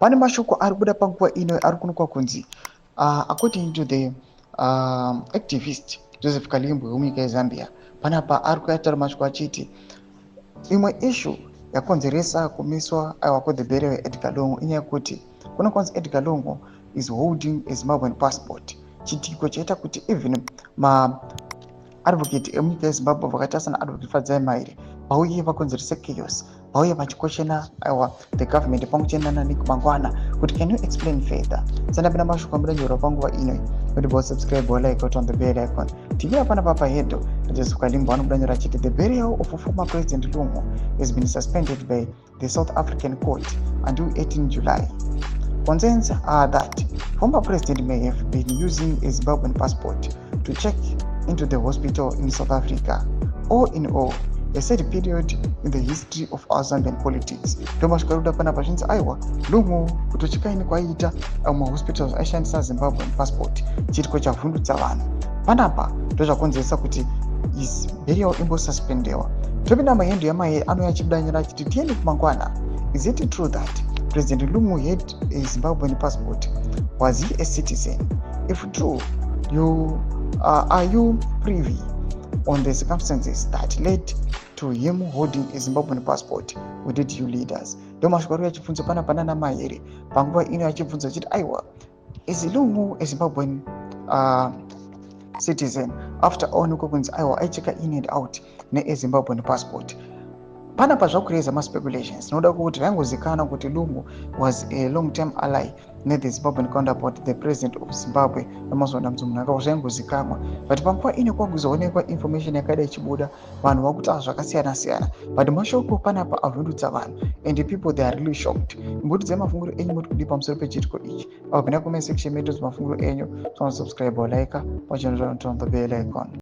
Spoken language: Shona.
Pane mashoko ari kubuda panguva ino ari kuonekwa kunzi, according to the activist Joseph Kalimbwe wemunyika yeZambia, panapa ari kuyataura mashoko achiti imwe issue yakonzeresa kumiswa, aiwa, kwethe burial yaEdgar Lungu inyaya yekuti kuna kwanzi Edgar Lungu is holding a Zimbabwean passport, chiitiko chaita kuti even maadvocate emunyika yeZimbabwe vakaita sana Advocate Fadzai Maire vauye vakonzerese chaos, vauye vachiquestiona, aiwa, the government pamwe chete naNick Mangwana kuti, "Can you explain further?" Sandapinda mashoko amudanyorwa panguva ino kuti bo subscribe or like on the bell icon. Tichira panapa pahedo Joseph Kalimbo anobudanyora achiti the burial of former President Lungu has been suspended by the South African court until 18 July. Concerns are that former president may have been using a Zimbabwean passport to check into the hospital in South Africa. All in all, a sad period in the history of our Zambian politics. Ndomasvika ruda panapa zvinzi, aiwa, Lungu kutochecka in kwaiita mahospitals aishandisa Zimbabwean passport, chiitiko chavhundutsa vanhu. Panapa ndozvakonzeresa kuti his burial imbosuspendewa. Topinda mahendo yamahere anouya achibudanyira achiti, "Tiende kumangwana. Is it true that President Lungu had a Zimbabwean passport? Was he a citizen? If true, you are you privy on the circumstances that led to him holding a Zimbabwean passport? We did you leaders." Ndo mashoko ari achibvunza panapa nana Mahere panguva ino, achibvunza achiti, aiwa, is Lungu a Zimbabwean citizen after aonekwa kunzi, aiwa, aichecka in and out neaZimbabwean passport? Panapa zvakureza maspeculations noda kuti vaingozikanwa kuti Lungu was a long term ally nethe Zimbabwean counterpart, the president of Zimbabwe, VaEmmerson Dambudzo Mnangagwa. Zvaingozikanwa, but panguva ino kwakuzoonekwa information yakaida ichibuda, vanhu vakutaura zvakasiyana siyana, but mashoko panapa avhundutsa vanhu and people, they are really shocked. Mbotidzai mafunguro enyu, moti kudii pamusoro pechiitiko ichi? Apinda comment section medu, mafunguro enyu. Subscribe, like pachannel, turn on the bell icon.